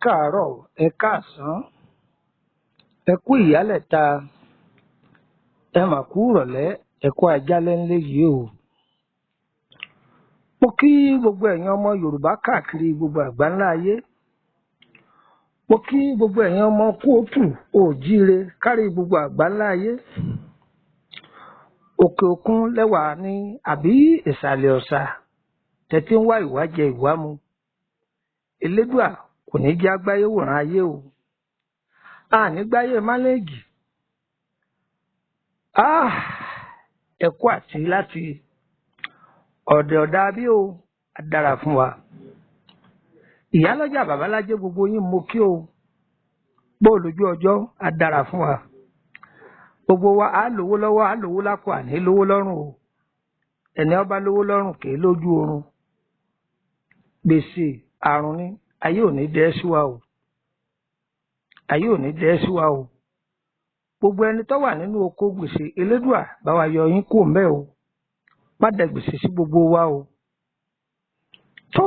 Káàárọ̀, ẹ káàsán, ẹ kú ìyálẹ̀ta, ẹ mà kú ìrọ̀lẹ́, ẹ kú àjálẹ́ ńlé yìí o. Mo kí gbogbo ẹ̀yin ọmọ Yorùbá káàkiri gbogbo àgbáńlá ayé. Mo kí gbogbo ẹ̀yin ọmọ kóòtù òjíire kárí gbogbo àgbáńlá ayé. Òkè òkun lẹ́wà ní àbí ìsàlẹ̀ ọ̀sà tẹ́tí ń wá ìwájẹ ìwámu. Elédùà kò ní jẹ́ agbáyé wòran ayé o. A ní gbáyé mánéèjì. Ẹ kú àti láti ọ̀dẹ̀ ọ̀dà bí o, á dára fún wa. Ìyálọ́jà babalájé gbogbo yín mo kí o. Bó lójú ọjọ́, á dára fún wa. Gbogbo wa á lówó lọ́wọ́, á lówó lápò, àní lówó lọ́rùn o. Ẹni ó bá lówó lọ́rùn kì í lójú oorun. Gbèsè àrùn ni, ayé ò ní dẹ́ sí wa o. Ayé ò ní dẹ́ sí wa o. Gbogbo ẹni tó wà nínú oko gbèsè, Elédùà bá wa yọ yín kúrò ńbẹ̀ o. Má dẹ gbèsè sí gbogbo wa o. Tó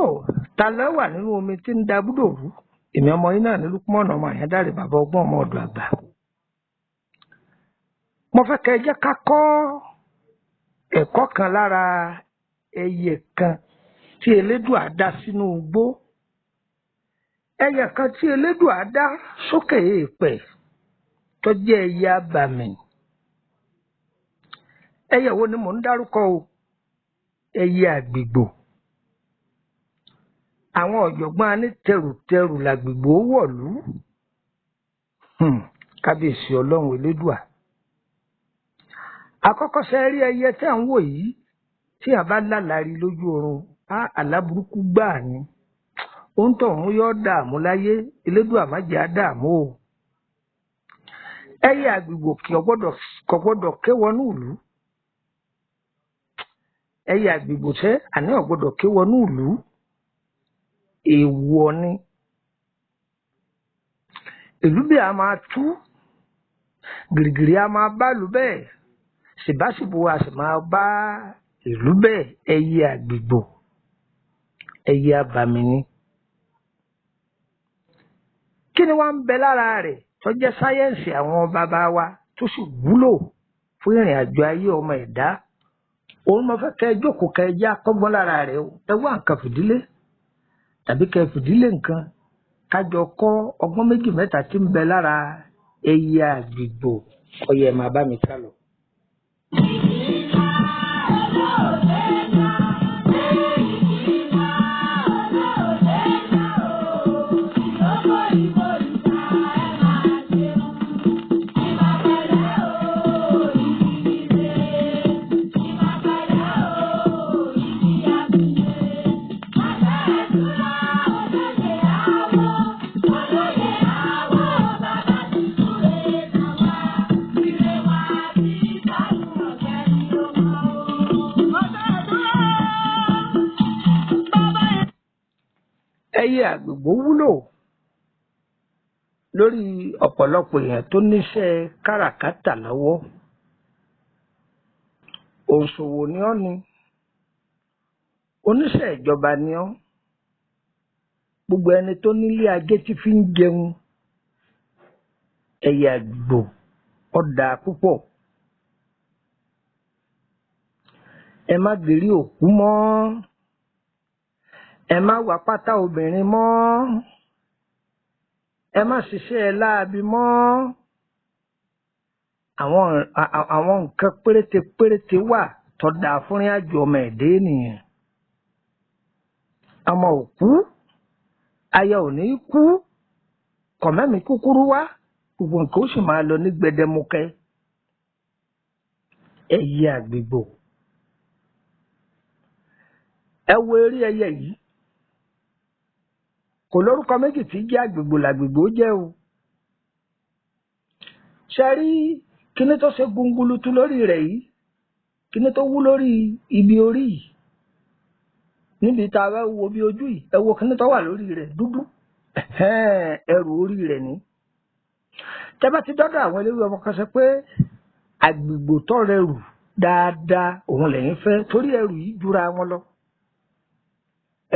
ta ló wà nínú omi tí ń da búdò rú? Èmi ọmọ yín náà ní Lúkúmọ̀nà ọmọ Àyándàrè, bàbá ọgbọ́n ọmọ ọ̀dọ̀ àgbà. Mo fẹ́ kẹ́ ẹ jẹ́ ká kọ́ ẹ̀kọ́ kan lára ẹyẹ kan tí Elédùà dá sínú igbó. Ẹyẹ kan tí Elédùà dá sókè èèpẹ̀ tó jẹ́ ẹyẹ abàmì. Ẹyẹ wo ni mò ń dárúkọ o? Ẹyẹ àgbìgbò. Àwọn ọ̀jọ̀gbọ́n á ní tẹrùtẹrù làgbìgbò wọ̀lú. Kábíyèsí Ọlọ́run Elédùà. Àkọ́kọ́ ṣe rí ẹyẹ tí à ń wò yìí, tí a bá lálàrí lójú oorun, á àlá burúkú gbáà ni. Òun tọ̀hún yóò dààmú láyé, Elédùà má jẹ́ á dààmú o. Ẹyẹ àgbìgbò kò gbọ́dọ̀ ké wọnú ìlú. Ẹyẹ àgbìgbò tẹ́ àní ò gbọ́dọ̀ ké wọnú ìlú. Èèwọ̀ ni. Ìlú bí a máa tú, gìrìgìrì a máa bá ìlú bẹ́ẹ̀, ṣìbáṣìbò a sì máa bá ìlú bẹ́ẹ̀. Ẹyẹ àgbìgbò, ẹyẹ abàmì ni. Kí ni wọ́n ń bẹ lára rẹ̀ tó jẹ́ sáyẹ́ǹsì àwọn bàbá wa tó sì wúlò fún ìrìn àjò ayé ọmọ ẹ̀dá? Òun mo fẹ́ kẹ́ ẹ jókòó kẹ́ ẹ já kọ́gbọ́n lára rẹ̀ o. Ẹ wá nǹkan fìdílé tàbí kẹ́ ẹ fìdílé nǹkan kájọ kọ́ ọgbọ́n méjì mẹ́ta tí ń bẹ lára ẹyẹ àgbìgbò. Ọyẹ máa bá mi ká lọ. Ẹyẹ àgbìgbò wúlò lórí ọ̀pọ̀lọpọ̀ èèyàn tó níṣẹ́ káràkátà lọ́wọ́. Òǹṣòwò ni ọ́ ni, oníṣẹ́ ìjọba ni ọ́, gbogbo ẹni tó nílé ajé tí fi ń jẹun, ẹyẹ àgbìgbò ó dáa púpọ̀. Ẹ má gbèrí òkú mọ́, ẹ má wá pátá obìnrin mọ́, ẹ má ṣiṣẹ́ láabi mọ́. Àwọn nǹkan péréte péréte wà tó dáa fún ìrìn àjò ọmọ ẹ̀dá ènìyàn. Ọmọ ò kú, aya ò ní kú, kọ̀mẹ́mí kúkúrú wá, gbogbo nǹkan ó sì máa lọ ní gbẹdẹmukẹ. Ẹyẹ àgbìgbò. Ẹ wo eré ẹyẹ yìí. Kò lórúkọ méjì tí jẹ́ àgbìgbò làgbìgbò jẹ́ o. Ṣe rí kíní tó ṣe gungulutu lórí rẹ̀ yìí, kíní tó wú lórí ibi orí yìí, níbi tá a bá wo bí ojú yìí, ẹ wo kíní tó wà lórí rẹ̀ dúdú. Ẹrù orí rẹ̀ ní. Tẹ́ bá ti dọ́dọ̀ àwọn eléwé ọmọ kan sọ pé àgbìgbò tó rẹrù dáadáa òun lẹ́yìn fẹ́, torí ẹrù yìí jura wọn lọ.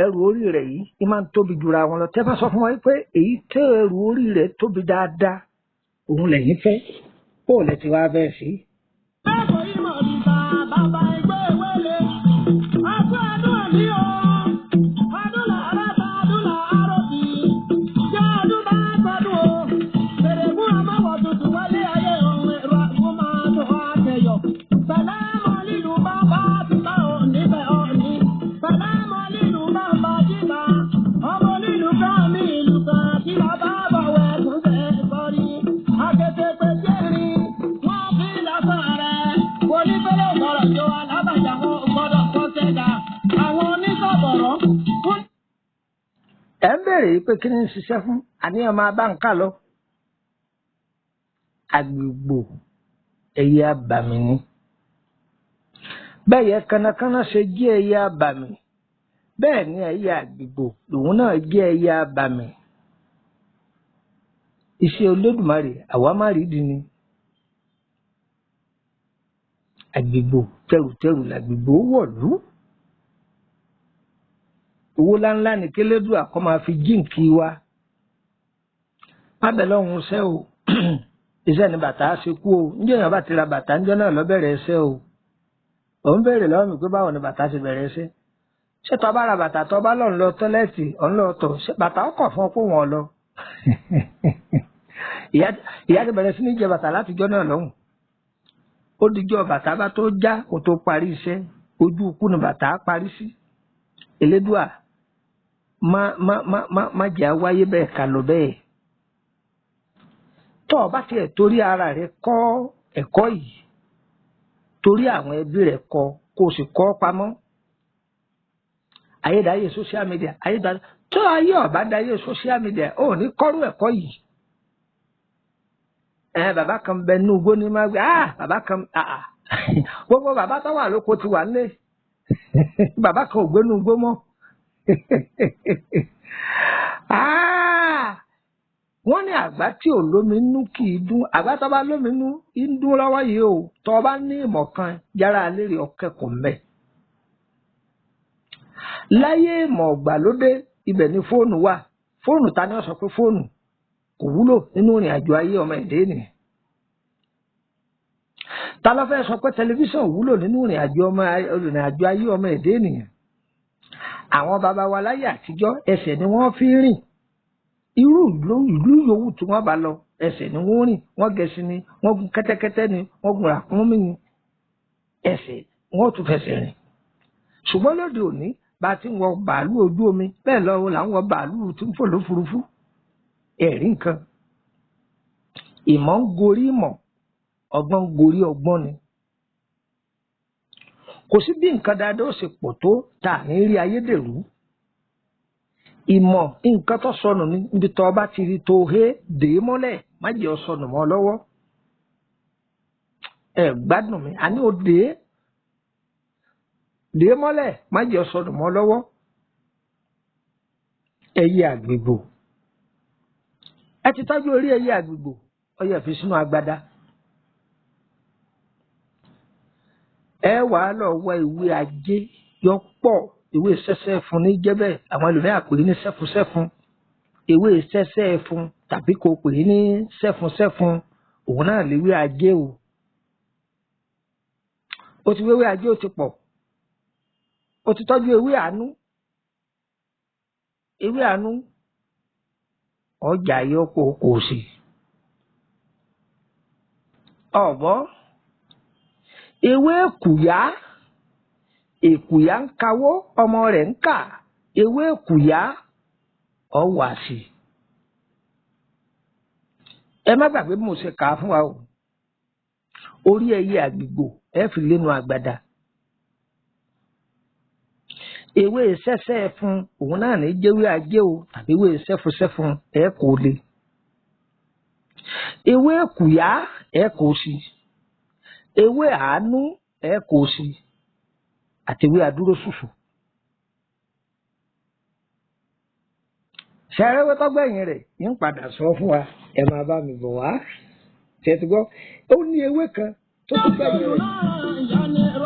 Ẹrù orí rẹ̀ yìí ní máa ń tóbi jura wọn lọ. Tẹ́ bá sọ fún wọn pé èyí tẹ́ ẹrù orí rẹ̀ tóbi dáadáa òun lẹ́yìn fẹ́, bóò lẹ ti wá bẹ́ẹ̀ sí. Ẹ ń bèrè pé kí ni ń ṣiṣẹ́ fún, àníyàn máa bá ń kà lọ. Àgbègbò ẹyẹ abàmì ni. Bẹ́ẹ̀ yẹ kánnakánná ṣe jẹ́ ẹyẹ abàmì, bẹ́ẹ̀ ni ẹyẹ àgbègbò lòun náà jẹ́ ẹyẹ abàmì. Iṣẹ́ Olódùmarè àwa má rí di ni. Àgbègbò tẹrùtẹrù làgbègbò wọ̀lú. Owó ńláńlá ní kélédùà kọ́ máa fi jíǹkí wa. Mábẹ̀ lọ́hùn iṣẹ́ o, iṣẹ́ ni bàtà á ṣe kú o. Ǹjẹ́ èèyàn bá ti ra bàtà ńjọ́ náà lọ bẹ̀rẹ̀ iṣẹ́ o. Òun béèrè lọ́wọ́ mi pé báwo ni bàtà ṣe bẹ̀rẹ̀ iṣẹ́. Ṣé tó bá ra bàtà tó bá lọ́n lọ tọ́lẹ́ẹ̀tì ọ̀n lọ tọ̀, ṣé bàtà ọkọ̀ fún ọ pé wọ́n lọ? Ìyá ti bẹ̀rẹ̀ sí ní jẹ bàtà látijọ́ náà lọ́hùn. Ó dijọ́ bàtà bá tó já kó tó parí iṣẹ́, ojú ikú ni bàtà á parí sí. Elédùà má má má má má jẹ́ àwáyé bẹ́ẹ̀ ká lọ bẹ́ẹ̀. Tọ́ ọ bá tiẹ̀ torí ara rẹ kọ́ ẹ̀kọ́ yìí, torí àwọn ẹbí rẹ kọ́, kó o sì kọ́ ọ pamọ́. Ayédáyé social media, ayédáyé tó ayé ọ̀bá dáyé social media, ò ní kọ́rú ẹ̀kọ́ yìí. Ẹ bàbá kan bẹ nínú igbó ní má gbé, ah bàbá kan ah gbogbo bàbá tó wà lóko ti wà nílé. Bàbá kan ò gbé nínú igbó mọ́. Wọ́n ní àgbá tí ò lómi nú kì í dún. Àgbá tó bá lómi nú ń dún lọ́wọ́ yìí o. Tó bá ní ìmọ̀ kan yára lérè ọ̀kẹ́kọ̀ọ́ mẹ́. Láyé ìmọ̀ ọ̀gbàlódé ibẹ̀ ni fóònù wà. Fóònù ta ni wọ́n sọ pé fóònù kò wúlò nínú ìrìn àjò ayé ọmọ ẹ̀dẹ́ ènìyàn. Ta ló fẹ́ sọ pé tẹlifíṣàn wúlò nínú ìrìn àjò ayé ọmọ ẹ̀dẹ́ ènìyàn? Àwọn bàbá wa láyé àtijọ́ ẹsẹ̀ ni wọ́n fi ń rìn. Irú ìlú yòówù tí wọ́n bá lọ ẹsẹ̀ ni wọ́n rìn. Wọ́n gẹṣin ni, wọ́n gun kẹ́tẹ́kẹ́tẹ́ ni, wọ́n gun ràkúnmí ni, ẹsẹ̀ wọ́n tún fẹsẹ̀ rìn. Ṣùgbọ́n lóde òní bá a ti ń wọ bàálù ojú omi bẹ́ẹ̀ lọ́wọ́ là ń wọ bàálù tí ń fò lófurufú. Ẹ̀rí nǹkan. Ìmọ̀ ń gorí ìmọ̀, ọgbọ́n ń gorí ọgbọ́n ni. Kò sí bí nǹkan dáadáa ó ṣe pọ̀ tó tà ní rí ayédèrú. Ìmọ̀ nǹkan tó sọnù ní ibi tó bá ti rí tó hé dè é mọ́lẹ̀, má jẹ́ ó sọnù mọ́ lọ́wọ́. Ẹ gbádùn mi, àní ó dè é mọ́lẹ̀, má jẹ́ ó sọnù mọ́ lọ́wọ́. Ẹyẹ àgbègbò. Ẹ ti tọ́jú orí ẹyẹ àgbègbò, ó yẹ fi sínú agbada. Ẹ wàá lọ wọ ìwé ajé yọ pọ̀, ìwé sẹ́sẹ́ fún ní jẹ́bẹ̀, àwọn ẹlòmíràn pè é ní sẹ́fúnsẹ́fún. Ìwé sẹ́sẹ́ fún tàbí kò pè é ní sẹ́fúnsẹ́fún, òun náà léwé ajé o. O ti wéwé ajé o ti pọ̀. O ti tọ́jú ewé àánú. Ewé àánú ọjà yọ kó kò sí. Ọ̀bọ ewé èkùyá, èkùyá ń kawó, ọmọ rẹ̀ ń kà, ewé èkùyá ọ̀wà sí. Ẹ má gbàgbé bí mo ṣe kà á fún wa o. Orí ẹyẹ àgbègbò ẹ fi lénu àgbàdà. Ewé sẹ́sẹ́ fún òun náà ní jẹ́wé ajé o tàbí ewé sẹ́fúnsẹ́fún ẹ kò le. Ewé èkùyá ẹ kò sí. Ewé àánú ẹ kò sí. Àti ewé adúró ṣùṣù. Ṣẹ̀rẹ́wé tọ́gbẹ̀yìn rẹ̀ ń padà sọ fún wa, ẹ máa bá mi bọ̀ wá. Ṣé ti gbọ́? Ó ní ewé kan tó tún gbẹ̀yìn rẹ̀.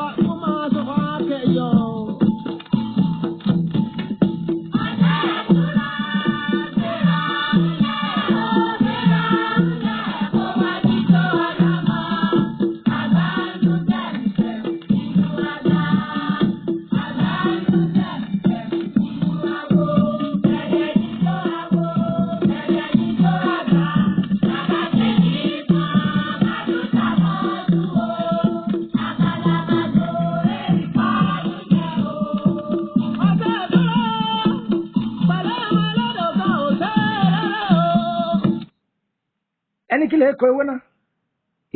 Kí lè kọ ewé náà?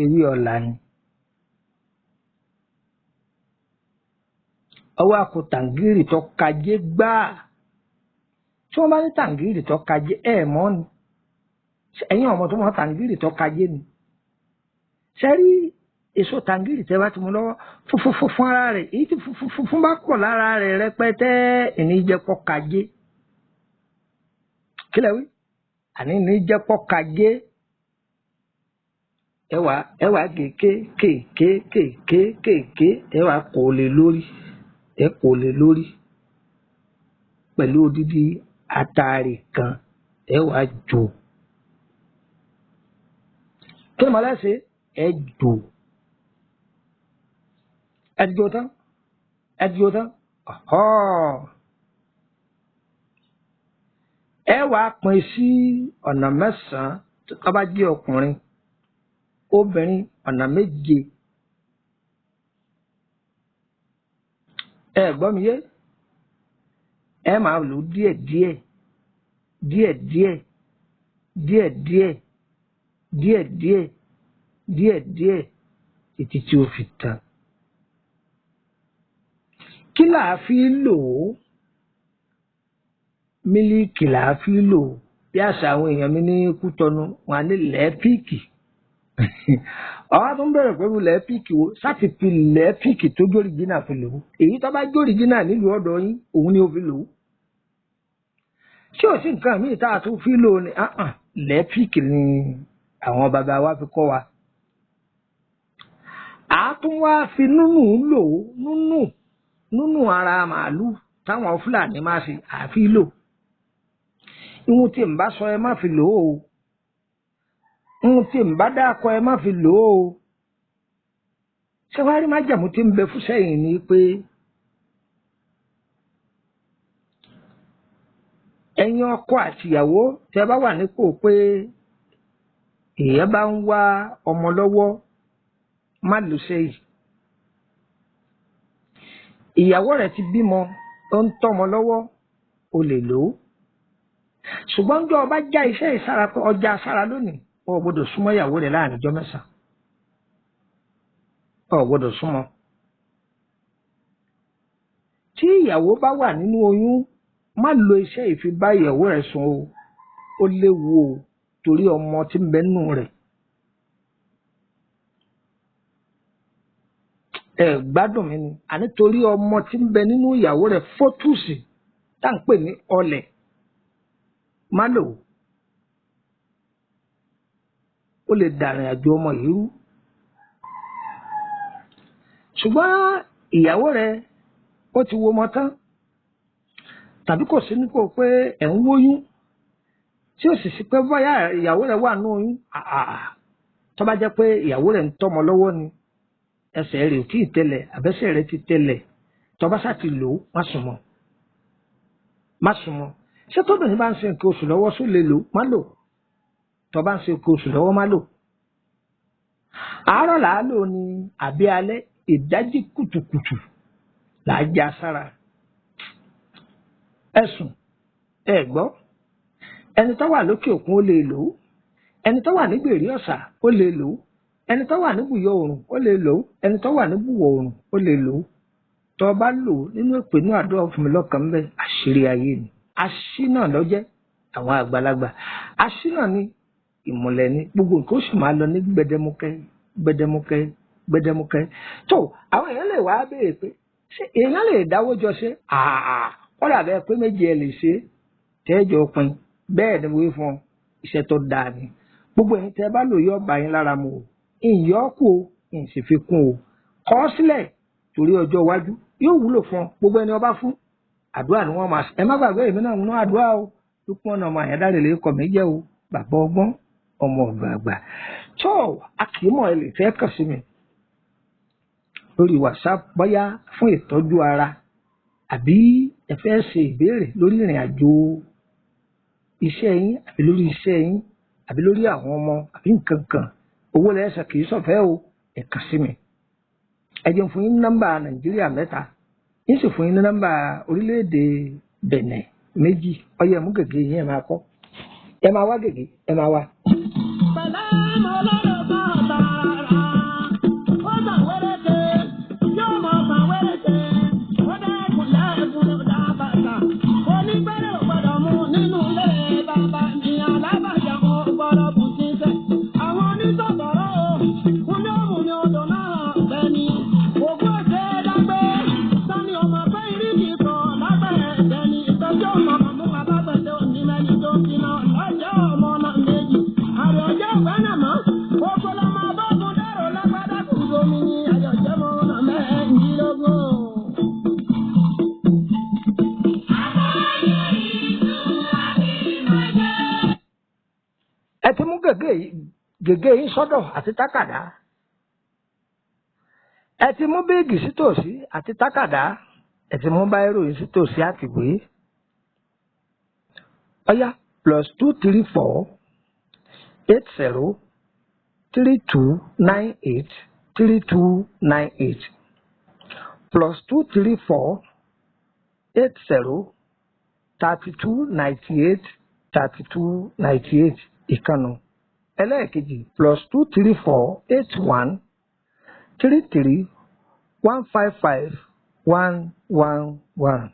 Ewé ọ̀la ni. Ọwọ́ àkó tàǹgìrì tó kajé gbáà. Tí wọ́n bá ní tàǹgìrì tó kajé, ẹ̀ mọ́ ni. Ẹ̀yin ọmọ tó mọ tàǹgìrì tó kajé ni. Ṣé rí èso tàǹgìrì tẹ́ bá ti mú lọ́wọ́ funfun funfun ara rẹ̀, èyí tí funfun funfun bá pọ̀ lára rẹ̀ rẹpẹtẹ, ìní jẹ́ kó kajé. Kí lẹ wí? Àní ní jẹ́ kó kajé. Ẹ wà kéké kéké kéké kéké, ẹ wà kò lè lórí, ẹ kò lè lórí pẹ̀lú odidi àtàrí kan, ẹ wà jò. Kí ni mo lẹ́sẹ̀? Ẹ jò. Ẹ jò tán, ẹ jò tán. Ẹ wà pín sí ọ̀nà mẹ́sàn-án tó bá jẹ́ ọkùnrin, obìnrin ọ̀nà méje. Ẹ gbọ́ mi yé? Ẹ máa lò díẹ̀ díẹ̀ díẹ̀ díẹ̀ díẹ̀ díẹ̀ díẹ̀ díẹ̀ díẹ̀ díẹ̀ títí tí ó fi tán. Kí là á fi lò ó? Mílíkì là á fi lò ó. Bí àṣà àwọn èèyàn mi ní Kútọnu, wọn á ní lẹ́ẹ̀píìkì. Ọ̀hún tó ń bẹ̀rẹ̀ pẹ̀lú lẹ́ẹ̀píìkì wo, sáti fi lẹ́ẹ̀píìkì tó jórí jìnnà fi lò ó. Èyí tó bá jórí jìnnà nílùú ọ̀dọ̀ yín, òun ni ó fi lò ó. Ṣé ò sí nǹkan míì tá a tún fi lò ó ni? Lẹ́ẹ̀píìkì ni àwọn bàbá wa fi kọ́ wa. A tún wá fi núnù lò ó, núnù núnù ara màálù táwọn Fúlàní máa ṣe àfi lò. Ihun tí n bá sọ ẹ má fi lò ó. Ihun tí n bá dákọ ẹ má fi lò ó. Ṣé wàá rí májàmú tí ń bẹ fún sẹ́yìn ni pé ẹ̀yin ọkọ àtìyàwó tẹ́ bá wà nípò pé èèyàn bá ń wá ọmọ lọ́wọ́, má lò sẹ́yìn. Ìyàwó rẹ̀ ti bímọ, ó ń tọ́mọ lọ́wọ́, o lè lò ó. Ṣùgbọ́n jọ ọba já iṣẹ́ ìsára pé ọjà sára lónìí, o ò gbọ́dọ̀ súnmọ́ ìyàwó rẹ̀ láàrin ọjọ́ mẹ́sàn-án. O ò gbọ́dọ̀ súnmọ́. Tí ìyàwó bá wà nínú oyún, má lo iṣẹ́ ìfi bá ìyàwó rẹ̀ sùn o. Ó léwu o, torí ọmọ tí ń bẹ nínú rẹ̀. Ẹ gbádùn mi ni. Àní torí ọmọ tí ń bẹ nínú ìyàwó rẹ̀, fótùsì tá ń pè ní ọlẹ̀, má lò ó. Ó lè dàrin àjò ọmọ yìí rú. Ṣùgbọ́n ìyàwó rẹ̀ ó ti wo ọmọ tán, tàbí kò sí nípò pé ẹ̀ ń wóyún, tí ó sì sí pé bóyá ìyàwó rẹ̀ wà nínú oyún. Tó bá jẹ́ pé ìyàwó rẹ̀ ń tọ́mọ lọ́wọ́ ni, ẹsẹ̀ rẹ̀ ò tí ì tẹlẹ̀, àbẹ́sẹ̀ rẹ̀ ti tẹlẹ̀, tó bá ṣáà ti lò ó, má sùn mọ́. Má sùn mọ́. Ṣé tóbìnrin bá ń ṣe nǹkan oṣù lọ́wọ́ só lè lò? Má lò. Tó bá ń ṣe nǹkan oṣù lọ́wọ́, má lò. Àárọ̀ làá lò ní àbí alẹ́, ìdájí kùtùkùtù làá já sára. Ẹ sùn, ẹ gbọ́. Ẹni tó wà lókè òkun ó lè lò ó. Ẹni tó wà ní gbèrè ọ̀sà ó lè lò ó. Ẹni tó wà ní bùyọ oòrùn ó lè lò ó. Ẹni tó wà ní bùwọ̀ oòrùn ó lè lò ó. Tó bá lò ó nínú èpè inú àdúrà fún mi lọ́kàn ń bẹ, àṣírí ayé ni. Aṣínà lọ́jẹ́ àwọn àgbàlagbà. Aṣínà ni ìmùlẹ̀ ni, gbogbo nǹkan ó sì máa lọ ní gbẹdẹmukẹ gbẹdẹmukẹ gbẹdẹmukẹ. Tó àwọn èèyàn lè wá béèrè pé ṣé èèyàn lè dáwọ́ jọ ṣe? Kọ́dà bẹ́ẹ̀ pé méjì ẹ lè ṣe tẹ́jọ pin. Bẹ́ẹ̀ ni mo wí fún ọ, iṣẹ́ tó dáa ni. Gbogbo ẹ̀yin tẹ́ bá lò yọ ọba yín lára mu o. Ìyọ́ kù o, ìsì fi kún o. Kọ́ sílẹ̀ torí ọjọ́ iwájú yóò wúlò fún ọ. Gbogbo ẹni ọba fún àdúrà ni wọ́n máa ṣe. Ẹ má gbàgbé èmi náà nínú àdúrà o. Dúpọ̀ ọ̀nà ọmọ àyàndáre lè kọ̀ mí jẹ́ o. Bàbá ọgbọ́n, ọmọ ọ̀dọ̀ àgbà. Tó a kì í mọ̀, ẹ lè fẹ́ kàn sí mi lórí WhatsApp bóyá fún ìtọ́jú ara, àbí ẹ fẹ́ ṣe ìbéèrè lórí ìrìn àjò iṣẹ́ yín, àbí lórí iṣẹ́ yín, àbí lórí àwọn ọmọ, àbí nǹkan kan. Owó lẹ́sẹ̀ kì í sọ̀fẹ́ o, ẹ kàn sí mi. Ẹ jẹ́ n fún yín ní nọ́mbà Nàìjíríà mẹ́ta, yín sì fún yín ní nọ́mbà orílẹ̀-èdè Bẹ̀nẹ̀ méjì. Ọyẹ mú gègé yín, ẹ máa kọ́, ẹ máa wá gègé, ẹ máa wá. Bàlámọ̀ gègé yín sọ́dọ̀ àti tákàdá. Ẹ ti mú bíìgì sítòsí àti tákàdá. Ẹ ti mú báírò yín sítòsí àtìwé. Ọ̀yá +234 80 32 98 32 98 +234 80 32 98 32 98 ìkànnù. Ẹlẹ́ẹ̀kejì +234 81 33 155 111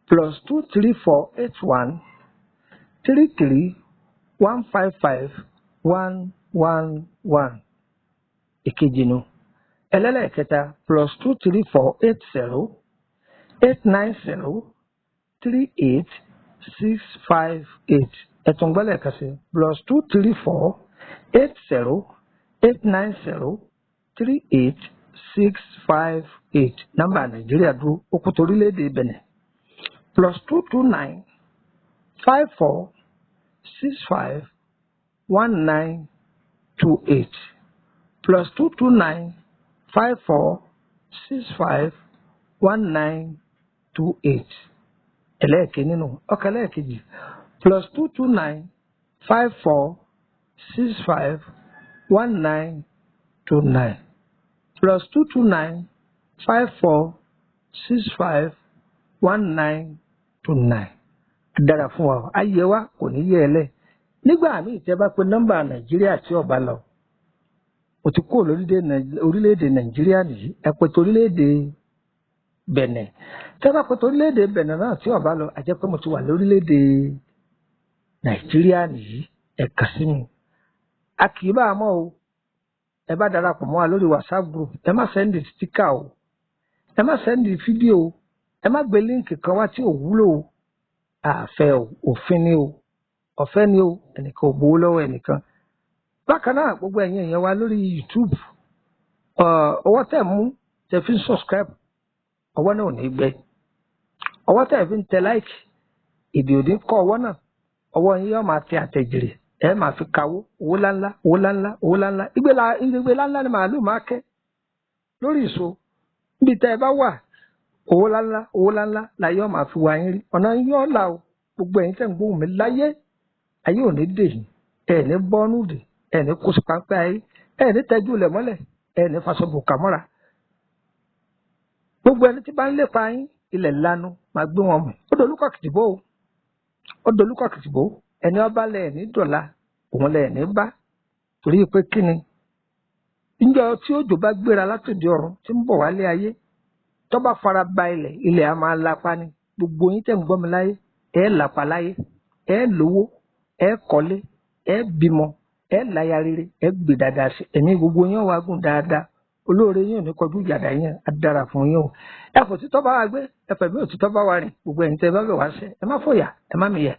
+234 81 33 155 111 ìkejì nu. Ẹlẹ́lẹ́kẹta +234 80 890 38 658. Ẹ̀tún gbọ́lẹ̀ kan sí +234 80 890 38 658. Nọ́mbà Nàìjíríà dúró ó kú torílẹ̀-èdè Benin +229 54 65 19 28 +229 54 65 19 28. Ẹlẹ́ẹ̀kẹ́ nínú ọkọ̀ ẹlẹ́ẹ̀kejì +229 54 65 19 29 +229 54 65 19 29. Dára fún wa, ayé wa kò ní yẹ ẹ lẹ. Nígbà míì tẹ́ bá pe nọ́mbà Nàìjíríà tí ó bá lọ, o ti kó orílẹ̀-èdè Nàìjíríà nìyí, ẹ pè torílẹ̀-èdè Bẹ̀nẹ̀. Tẹ́ bá pè torílẹ̀-èdè Bẹ̀nẹ̀ náà tí ó bá lọ, a jẹ́ pé mo ti wà lórílẹ̀-èdè Nàìjíríà nìyí, ẹ kàn sí mi. A kì í bá a mọ̀ o. Ẹ bá darapọ̀ mọ́ wa lórí WhatsApp group, ẹ má sẹ́ndì stíkà o, ẹ má sẹ́ndì fídíò o, ẹ má gbé líǹkì kan wá tí ò wúlò o. Àfẹ́ o, òfin ni o, ọ̀fẹ́ ni o, ẹnìkan ò gbowó lọ́wọ́ ẹnìkan. Bákan náà, gbogbo ẹ̀yin èèyàn wa lórí YouTube, ọwọ́ tẹ̀ mú tẹ̀ fi ń subscribe, ọwọ́ náà ò ní gbẹ. Ọwọ́ tẹ̀ fi ń tẹ like, èdè òní kọ́ ọwọ́ náà, ọwọ́ yín yóò máa tẹ àtẹ̀jèrè, ẹ máa fi kawó owó láńlá, owó láńlá, owó láńlá. Igbe láńlá ni màálù máa kẹ́ lórí ìṣó. Níbi tẹ́ ẹ bá wà, owó láńlá, owó láńlá la yóò máa fi wá yín rí. Ọ̀nà yín yóò là o. Gbogbo ẹ̀yin tẹ̀ ń gbóhùn mi láyé, ayé ò ní dè yín, ẹ̀ ní bọ́nú dè, ẹ̀ ní kó sí pápẹ́ ayé, ẹ̀ ní tẹ́jú ilẹ̀ mọ́lẹ̀, ẹ̀ ní faṣọ bùkà mọ́ra. Gbogbo ẹni tí bá ń lépa yín, ilẹ̀ lanu máa gbé wọn mì. Ó dolúkọ̀ kìtìbó o, ó dolúkọ̀ kìtìbó. Ẹni ọba lẹ̀ ní dọ̀la, òun lẹ̀ ní bá. Torí pé kí ni? Níjọ́ tí òjò bá gbéra látòdì ọ̀run tí ń bọ̀ wálé ayé, tó bá fara ba ilẹ̀, ilẹ̀ á máa lapa ni. Gbogbo yín tẹ̀ ń gbọ́ mi láyé, ẹ lapa láyé, ẹ lówó, ẹ kọ́lé, ẹ bímọ, ẹ láya rere, ẹ gbé dáadáa sí. Ẹ̀mí gbogbo yín wá gùn dáadáa. Olóore yín ò ní kọjú ìjàdá yín, á dára fún yín o. Ẹ fò títọ́ bá wa gbé, ẹ fẹ̀mí òtítọ́ bá wa rìn. Gbogbo ẹ̀yin tẹ́ bá bẹ̀ wá ṣe, ẹ má fòyà, ẹ má mìyà,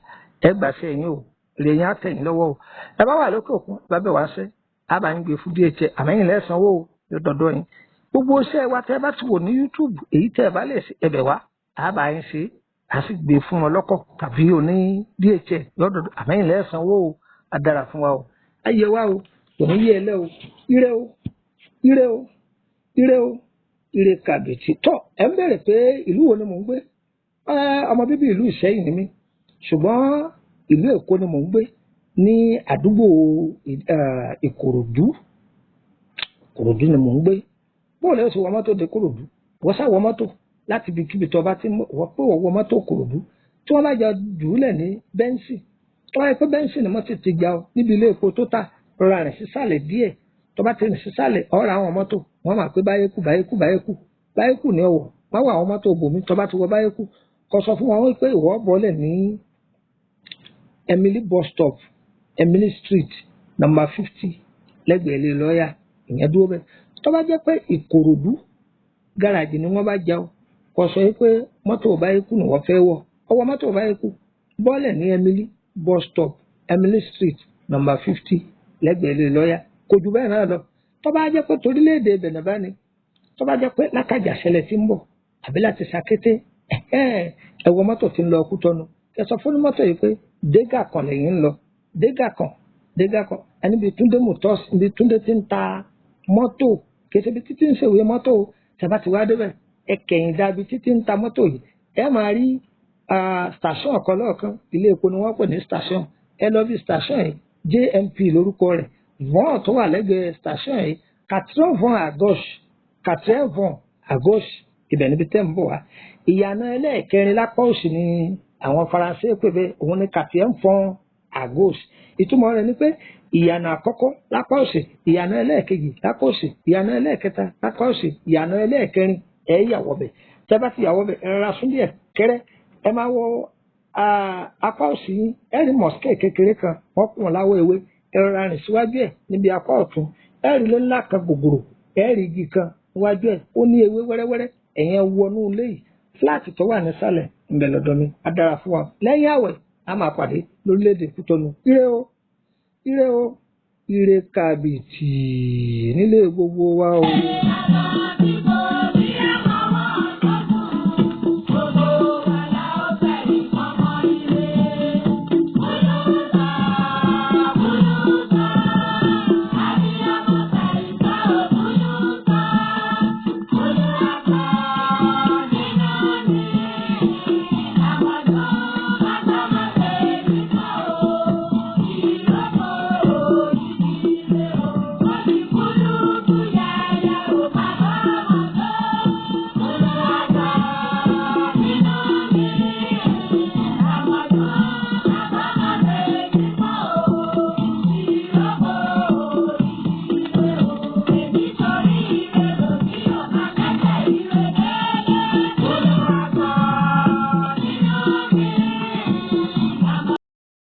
ẹ gbà ṣe ẹ̀yin o. Èrè yín á tẹ̀ yín lọ́wọ́ o. Ẹ bá wà lókè òkun, ẹ bá bẹ̀ wá ṣe, á bá yín gbé fún DHL, àmẹ́yìn lẹ́sàn-án o, yóò dọ̀dọ̀ yín. Gbogbo iṣẹ́ wa tẹ́ bá ti wò ní YouTube, èyí tẹ́ bá lè ṣe, ẹ bẹ̀ wá, á bá yín ṣe, á sì gbé fún wọn lọ́kọ̀ tàbí oní DHL lọ́dọọdún, àmẹ́yìn lẹ́sàn-án o, á dára fún wa o. Ayé wa o, kò ní yé ẹ lẹ́ o. Ire o, ire o, ire o, ire kàbìtì. Tọ́ ẹ ń bẹ̀rẹ̀ pé ìlú wo ni mò ń gbé? Ọmọ bíbí ìlú Ìṣẹ́yìn ni mí, ṣùgbọ́n ìlú Èkó ni mò ń gbé, ní àdúgbò Ìkòròdú. Ìkòròdú ni mò ń gbé. Bóòlù ẹ̀ sì wọ mọ́tò dé Kòròdú, wọ́n sá wọ mọ́tò láti ibikíbi tó bá ti wọ́n pé wọ́n wọ mọ́tò Kòròdú. Tí wọ́n bá jọ jùúlẹ̀ ní Bẹ́ńsì, tó bá yẹ pé Bẹ́ńsì ni mọ́tò ti ga ọ níbi ilé epo tó tà, rọra rìn sísàlẹ̀ díẹ̀. Tó bá ti rìn sísàlẹ̀, ọ̀rọ̀ àwọn mọ́tò wọ́n máa pé báyékù, báyékù, báyékù, báyékù ní ọ̀wọ̀. Má wọ àwọn mọ́tò bòmí. Tó bá ti wọ báyékù, kó sọ fún wọn pé ìwọ bọ́lẹ̀ ní Emily bus stop, Emily Street, number 50, lẹ́gbẹ̀ẹ́ ilé lọ́ọ̀yà. Ìyẹn dúró bẹ́ẹ̀. Tó bá jẹ́ pé Ìkòròdú gáràjì ni wọ́n bá já ọ, kó sọ pé mọ́tò báyékù ni wọ́n fẹ́ wọ̀. Ọwọ́ mọ́tò báyékù, bọ́lẹ̀ ní Emily bus stop, Emily Street, number 50, lẹ́gbẹ̀ẹ́ ilé lọ́ọ̀yà. Kò jù bẹ́ẹ̀ náà lọ. Tó bá jẹ́ pé torílẹ̀-èdè Bẹ̀nẹ̀ bá ní, tó bá jẹ́ pé Lákàjà ṣẹlẹ̀ tí ń bọ̀ àbí láti Ṣàkété, ẹ wọ mọ́tò tí ń lọ Kútọ́nù. Ẹ sọ fún mọ́tò yìí pé Dégà kan lẹ́yìn ń lọ, Dégà kan Dé gàkọ ẹni bíi Túndé Motors, ibi Túndé ti ń ta mọ́tò, kì í ṣe ibi títí ń ṣèwé mọ́tò. Tẹ́ bá ti wá débẹ̀, ẹ kẹ̀yìn dà ibi títí ń ta mọ́tò yìí, ẹ máa rí station kan lọ́ọ̀kan. Ilé epo ni wọ́n pè ní station. Ẹ lọ bí station yìí, JMP lórúkọ rẹ̀. Vọ́n tó wà lẹ́gbẹ̀ẹ́ station yìí, 80 à gauche, 80 à gauche, ibẹ̀ níbi tẹ́ ń bọ̀ wá. Ìyànà ẹlẹ́ẹ̀kẹrin lápá òsì ni àwọn Faransé pè bẹ́ẹ̀, òun ni 80 à gauche. Ìtumọ̀ rẹ̀ ni pé ìyànà àkọ́kọ́ lápá òsì, ìyànà ẹlẹ́ẹ̀kejì lápá òsì, ìyànà ẹlẹ́ẹ̀kẹta lápá òsì, ìyànà ẹlẹ́ẹ̀kẹrin, ẹ yàwọ̀ bẹ̀. Tẹ́ bá ti yàwọ̀ bẹ̀, ẹ rọra sún díẹ̀ kẹ́rẹ́, ẹ máa wọ apá òsì yín, ẹ rí mosque kékeré kan, wọ́n kùn láwọ̀ ewé. Ẹ rọra rìn síwájú ẹ̀ níbi apá ọ̀tún, ẹ rí ilé ńlá kan gbògbòrò, ẹ rí igi kan níwájú ẹ̀, ó ní ewé wẹ́rẹ́wẹ́rẹ́. Ẹ̀yẹn wọnú ilé yìí, fúláàtì tó wà nísàlẹ̀ ńbẹ̀ lọ́dọ̀ mi. Á dára fún wa. Lẹ́yìn àwẹ̀, a máa pàdé lórílẹ̀‐èdè Kútọ́nù. Ire o, ire o, ire kàbìtì nílé gbogbo wa o.